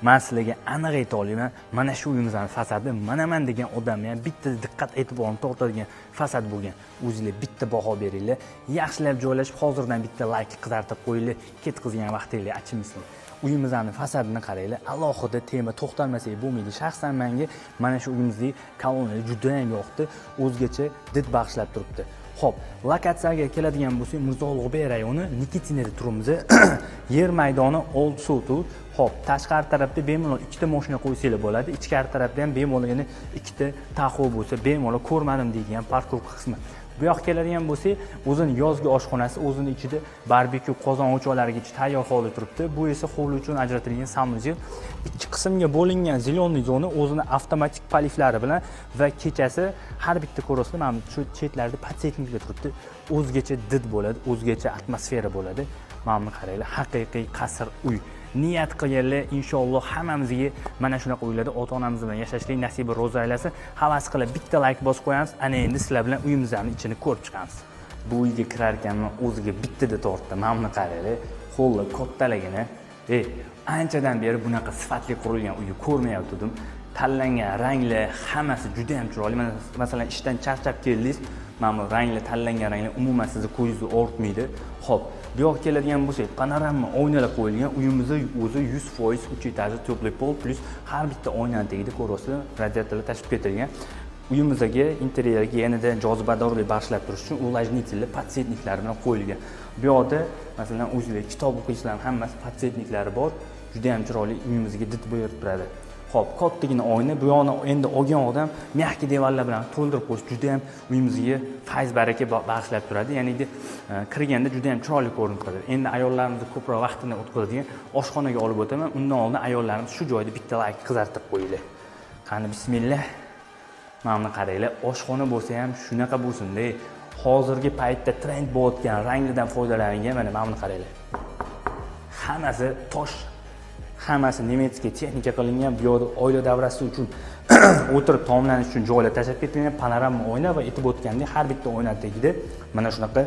Men sizlarga aniq ayta olaman, mana shu uyimizning fasadi manaman degan odamni ham bitta diqqat e'tiborini tortadigan fasad bo'lgan. O'zingizlar bitta baho beringlar, yaxshilab joylashib hozirdan bitta like qizartirib qo'yinglar, ketqizgan vaqtinglar achinmasin. Uyimizning fasadini qaranglar, alohida tema to'xtalmasak bo'lmaydi. Shaxsan menga mana shu uyimizdagi kolonnalar juda ham yoqdi, o'zgacha did bag'ishlab turibdi. Xo'p, lokatsiyaga keladigan bo'lsak, Mirzo Ulug'bek rayoni Nikitinada turibmiz. Yer maydoni 6 sotix. Xo'p, tashqari tarafda bemalol ikkita mashina qo'ysanglar bo'ladi. Ichkari tarafda ham bemalol yana ikkita Tahoe bo'lsa, bemalol ko'rmadim deydigan parkovka qismi. Bu yoqqa keladigan bo'lsak, o'zini yozgi oshxonasi, o'zini ichida barbekyu qozon o'choqlarigacha tayyor holda turibdi. Bu esa hovli uchun ajratilgan sanuzel. Ikki qismga bo'lingan zelenyy zona o'zini avtomatik poliflari bilan va kechasi har bitta ko'rasizlar, mana shu chetlarda podsetniklar turibdi. O'zgacha did bo'ladi, o'zgacha atmosfera bo'ladi. Mana buni qaranglar, haqiqiy qasr uy. Niyat qilganlar inshaalloh hammamizga mana shunaqa uylarda ota-onamiz bilan yashashlik nasibi ro'za aylasin. Havas qilib bitta like bosib qo'yamiz. Ana endi sizlar bilan uyimizni ichini ko'rib chiqamiz. Bu uyga kirar ekanman, o'ziga bittada tortdi. Mana buni qaranglar, holli kattaligini. Anchadan beri bunaqa sifatli qurilgan uyni ko'rmayotgandim. Tanlangan ranglar hammasi juda ham chiroyli. Mana masalan ishdan charchab keldingiz, mana bu ranglar, tanlangan ranglar umuman sizni ko'zingizni og'ritmaydi. Xo'p, bu yoqqa keladigan bo'lsak, panorama oynalar qo'yilgan. Uyimizda o'zi 100% 3 etajli tepli pol plus har bitta oynaning tagida ko'rasizlar, radiatorlar tashib ketilgan. Uyimizdagi interyerga yanada jozibadorlik bag'ishlab turish uchun увлажнительlar, podsetniklar bilan qo'yilgan. Bu yoqda masalan o'zingizlar kitob o'qiysizlar, hammasi podsetniklari bor. Juda ham chiroyli uyimizga did berib turadi. Xo'p, kattagina oyna, bu yoqni endi olgan odam mягкий devorlar bilan to'ldirib qo'yish juda ham uyimizga fayz baraka bag'ishlab turadi. Ya'ni kirganda juda ham chiroyli ko'rinib turadi. Endi ayollarimiz ko'proq vaqtini o'tkazadigan oshxonaga olib o'taman. Undan oldin ayollarimiz shu joyda bitta like qizartirib qo'yinglar. Qani bismillah. Mana buni qaranglar, oshxona bo'lsa ham shunaqa bo'lsin-da. Hozirgi paytda trend bo'layotgan ranglardan foydalangan. Mana buni qaranglar. Hammasi tosh, hammasi nemetskiy texnika qilingan. Bu yoqda oila davrasi uchun o'tirib taomlanish uchun joylar tashlab ketilgan, panorama oyna va aytib o'tgandek har bitta oyna tagida mana shunaqa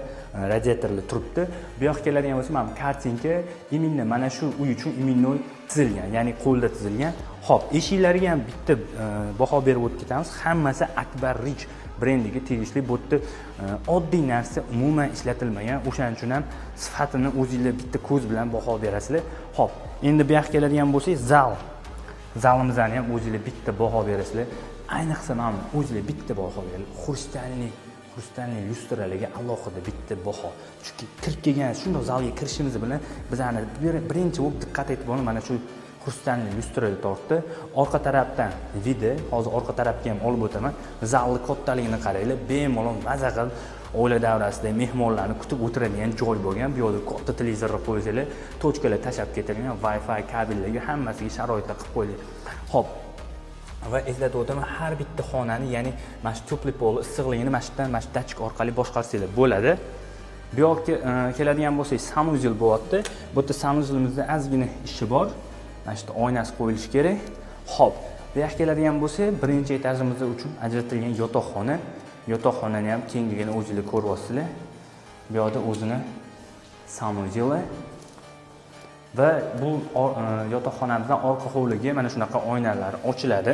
radiatorlar turibdi. Bu yoqqa keladigan bo'lsa, mana bu kartinka именно mana shu uy uchun именно tizilgan, ya'ni qo'lda tizilgan. Xo'p, eshiklariga ham bitta baho berib o'tib ketamiz. Hammasi Akbar Rich brendiga tegishli. Bu yerda oddiy narsa umuman ishlatilmagan. O'shaning uchun ham sifatini o'zingizlar bitta ko'z bilan baho berasizlar. Xo'p, endi bu yoqqa keladigan bo'lsak, zal. Zalimizni ham o'zingizlar bitta baho berasizlar. Ayniqsa mana buni o'zingizlar bitta baho berasizlar. Xrustalniy lyustralarga alohida bitta baho. Chunki kirib kelgan shundoq zalga kirishimiz bilan bizani birinchi bo'lib diqqat e'tiborni mana shu xrustalniy lyustralar tortdi. Orqa tarafdan vidi, hozir orqa tarafga ham olib o'taman. Zalni kattaligini qaranglar, bemalol maza qilib oila davrasida mehmonlarni kutib o'tiradigan joy bo'lgan. Bu yerda katta televizorni qo'ysanglar, tochkalar tashlab ketilgan, Wi-Fi kabellarga hammasiga sharoitlar qilib qo'yilgan. Xo'p, va eslatib o'taman, har bitta xonani, ya'ni mana shu tepli pol issiqligini mana shu yerdan, mana shu datchik orqali boshqarsanglar bo'ladi. Bu yoqqa keladigan bo'lsak, sanuzel bo'lyapti. Bu yerda sanuzelimizda ozgina ishi bor. Mana shu yerda oynasi qo'yilishi kerak. Xo'p, bu yoqqa keladigan bo'lsak, birinchi etajimiz uchun ajratilgan yotoqxona. Yotoqxonani ham kengligini o'zingizlar ko'ryapsizlar. Bu yoqda o'zini sanuzeli va bu yotoqxonamizdan orqa hovliga mana shunaqa oynalar ochiladi.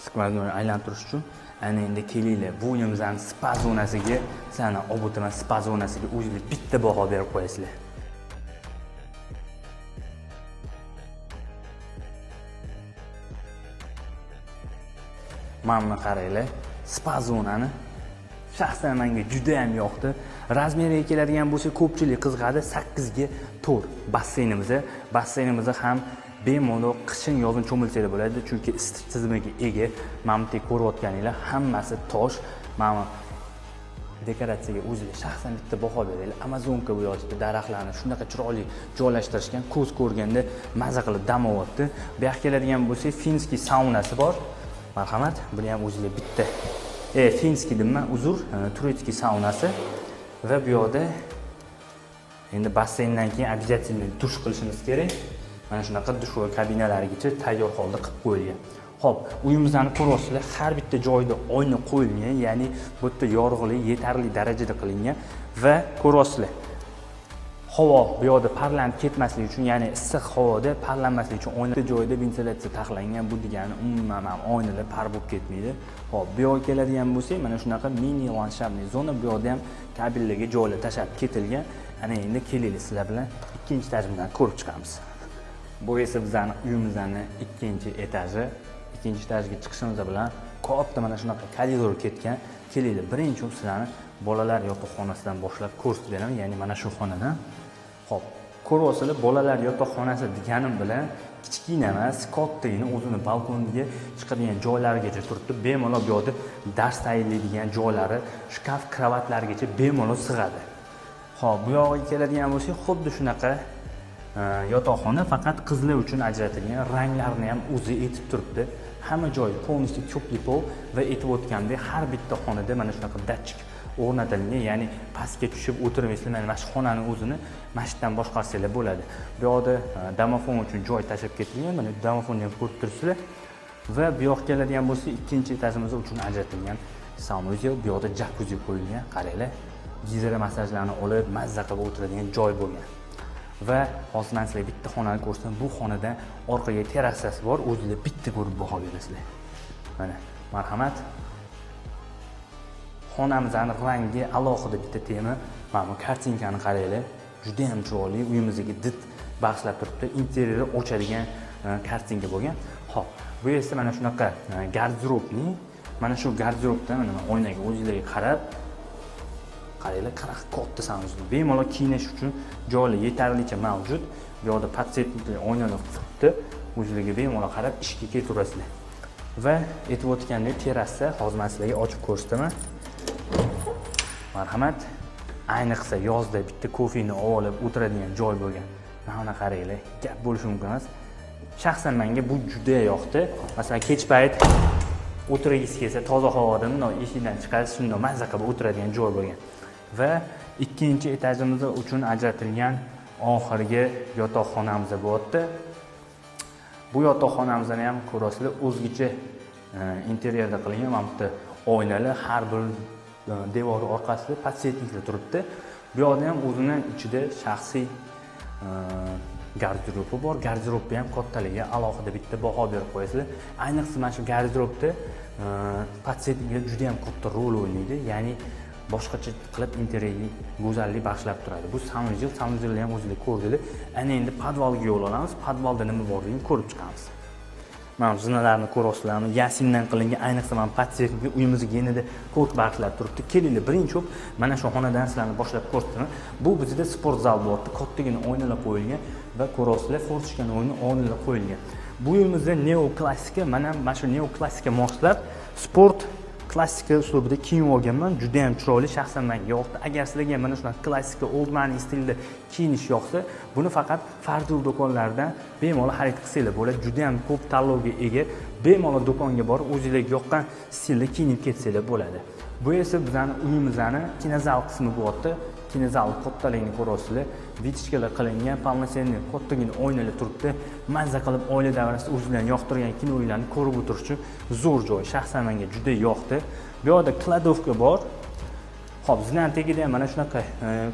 Skvazoni aylantirish uchun. Ana endi kelinglar, bu uyimizning spa zonasiga, sizlarni olib o'taman, spa zonasiga o'zingizlar bitta baho berib qo'yasizlar. Mana buni qaranglar, spa zonani shaxsan menga juda ham yoqdi. Razmeriga keladigan bo'lsa, ko'pchilik qiziqadi. 8 ga 4 basseynimiz. Basseynimiz ham bemalol qishin yozin cho'milsanglar bo'ladi, chunki isitish tizimiga ega. Mana bu yerda ko'rayotganinglar hammasi tosh. Mana bu dekoratsiyaga o'zinglar shaxsan bitta baho beringlar. Amazonka bu yoqda daraxtlarni shunaqa chiroyli joylashtirishgan, ko'z ko'rganda maza qilib dam olyapti. Bu yoqqa keladigan bo'lsak, finskiy saunasi bor. Marhamat, buni ham o'zinglar bitta finskiy deyman, uzr, turetskiy saunasi. Va bu yoqda endi basseyndan keyin обязательно dush qilishimiz kerak. Mana shunaqa dushovoy kabinalarigacha tayyor holda qilib qo'yilgan. Xo'p, uyimizni ko'ryapsizlar, har bitta joyda oyna qo'yilgan, ya'ni bu yerda yorug'lik yetarli darajada qilingan va ko'ryapsizlar. Havo bu yoqda parlanib ketmasligi uchun, ya'ni issiq havoda parlanmasligi uchun oyna joyida ventilyatsiya taxlangan. Bu degani umuman oynalar par bo'lib ketmaydi. Xo'p, bu yoqqa keladigan bo'lsak, mana shunaqa mini landshaftli zona, bu yoqda ham kabellarga joylar tashlab ketilgan. Ana endi kelaylik sizlar bilan ikkinchi etajimizdan ko'rib chiqamiz. Bu esa bizning uyimizning ikkinchi etaji. Ikkinchi etajga chiqishimiz bilan katta mana shunaqa koridor ketgan. Kelaylik, birinchi sizlarni bolalar yotoqxonasidan boshlab ko'rsatib beraman, ya'ni mana shu xonadan. Xo'p, ko'ryapsizlar, bolalar yotoqxonasi deganim bilan kichkina emas, kattagina o'zini balkoniga chiqadigan joylarigacha turibdi. Bemalol bu yoqda dars tayyorlaydigan joylari, shkaf, kravatlargacha bemalol sig'adi. Xo'p, bu yoqqa keladigan bo'lsak, xuddi shunaqa yotoqxona, faqat qizlar uchun ajratilgan, ranglarni ham o'zi etib turibdi. Hamma joyi полностью теплый pol va aytib o'tgandek, har bitta xonada mana shunaqa datchik o'rnatilgan, ya'ni pastga tushib o'tirmaysizlar, mana shu xonani o'zini mana shu yerdan boshqarsanglar bo'ladi. Bu yoqda domofon uchun joy tashlab ketilgan, mana domofonni ham ko'rib turibsizlar. Va bu yoqqa keladigan bo'lsak, ikkinchi etajimiz uchun ajratilgan sanuzel, bu yoqda jakuzi qo'yilgan, qaranglar, gidromassajlarni olib mazza qilib o'tiradigan joy bo'lgan. Va hozir men sizlarga bitta xonani ko'rsataman. Bu xonada orqaga terrasasi bor, o'zingizlar bitta ko'rib baho berasizlar. Mana, marhamat. Xonamizning rangi alohida bitta tema. Mana bu kartinkani qaranglar, juda ham chiroyli, uyimizga did bag'ishlab turibdi. Interyerni ochadigan kartinka bo'lgan. Xo'p, bu esa mana shunaqa garderobning, mana shu garderobda mana oynaga o'zingizlarga qarab qaranglar, qanaqa katta sanuzel. Bemalol kiyinish uchun joylar yetarlicha mavjud. Bu yoqda podsetnikli oynalar turibdi. O'zingizlarga bemalol qarab ishga ketaverasizlar. Va aytib o'tgandek, terrasa hozir men sizlarga ochib ko'rsataman. Marhamat. Ayniqsa yozda bitta kofeni olib o'tiradigan joy bo'lgan. Mana buni qaranglar, gap bo'lishi mumkin emas. Shaxsan menga bu juda yoqdi. Masalan, kech payt o'tirgingiz kelsa, toza havoda bundoq eshikdan chiqasiz, shundoq mazza qilib o'tiradigan joy bo'lgan. Va ikkinchi etajimiz uchun ajratilgan oxirgi yotoqxonamiz bo'lyapti. Bu yotoqxonamizni ham ko'rasizlar, o'zgacha interyerda qilingan. Mana bu yerda oynalar, har bir devori orqasida podsetniklar turibdi. Bu yoqda ham o'zini ichida shaxsiy garderobi bor. Garderobni ham kattaligi alohida bitta baho berib qo'yasizlar. Ayniqsa mana shu garderobda podsetniklar juda ham katta rol o'ynaydi. Ya'ni boshqacha qilib interyerga go'zallik bag'ishlab turadi. Bu sanuzel, sanuzelni ham o'zingizlar ko'rdinglar. Ana endi podvalga yo'l olamiz. Podvalda nima borligini ko'rib chiqamiz. Mana zinalarni ko'rasizlarmi? Yasindan qilingan, ayniqsa mana podsetnikli uyimizga yanada ko'rk bag'ishlab turibdi. Kelinglar, birinchi bo'lib mana shu xonadan sizlarni boshlab ko'rsataman. Bu bizda sport zal bo'lyapti. Kattagina oynalar qo'yilgan va ko'rasizlar, fortichkani o'yini oynalar qo'yilgan. Bu uyimizda neoklassika, mana shu neoklassika moslab sport klassika uslubida kiyinib olganman. Juda ham chiroyli, shaxsan menga yoqdi. Agar sizlarga mana shunaqa klassika old money stilda kiyinish yoqsa, buni faqat Farzul do'konlaridan bemalol xarid qilsanglar bo'ladi. Juda ham ko'p tanlovga ega. Bemalol do'konga borib o'zingizlarga yoqqan stilda kiyinib ketsanglar bo'ladi. Bu esa bizning uyimizning kinozal qismi bo'lyapti. Kinozal kattaligini ko'rasizlar. Vitichkalar qilingan, полноценный kattagina oynalar turibdi. Mazza qilib oila davrasida o'zingizlarni yoqtirgan kinolarni ko'rib o'tirish uchun zo'r joy. Shaxsan menga juda yoqdi. Bu yoqda kladovka bor. Xo'p, zinani tagida ham mana shunaqa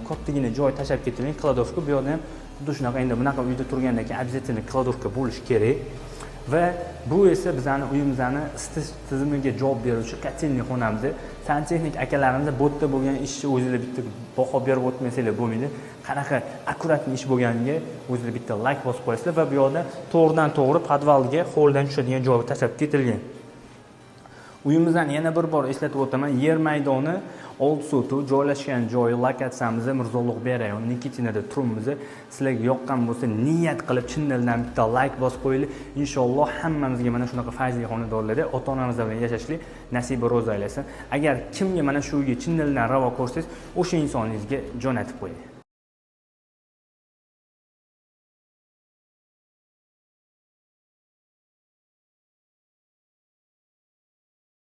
kattagina joy tashlab ketilgan kladovka. Bu yoqda ham xuddi shunaqa, endi bunaqa uyda turgandan keyin обязательно kladovka bo'lishi kerak. Va bu esa bizning uyimizning isitish tizimiga javob beruvchi kotelniy xonamiz. Santexnik akalarimiz bu yerda bo'lgan ishni o'zingizlar bitta baho berib o'tmasanglar bo'lmaydi. Qanaqa akkuratniy ish bo'lganiga o'zingizlar bitta like bosib qo'yasizlar va bu yoqda to'g'ridan to'g'ri podvalga holdan tushadigan joy tashlab ketilgan. Uyimizdan yana bir bor eslatib o'taman, yer maydoni 6 sotix, joylashgan joyi lokatsiyamiz Mirzo Ulug'bek rayoni Nikitinada turibmiz. Sizlarga yoqqan bo'lsa niyat qilib chin dildan bitta like bosib qo'yinglar. Inshaalloh hammamizga mana shunaqa fayzli xonadonlarda ota-onamiz bilan yashashlik nasiba ro'zi aylasin. Agar kimga mana shu uyga chin dildan ravo ko'rsangiz, o'sha insoningizga jo'natib qo'ying.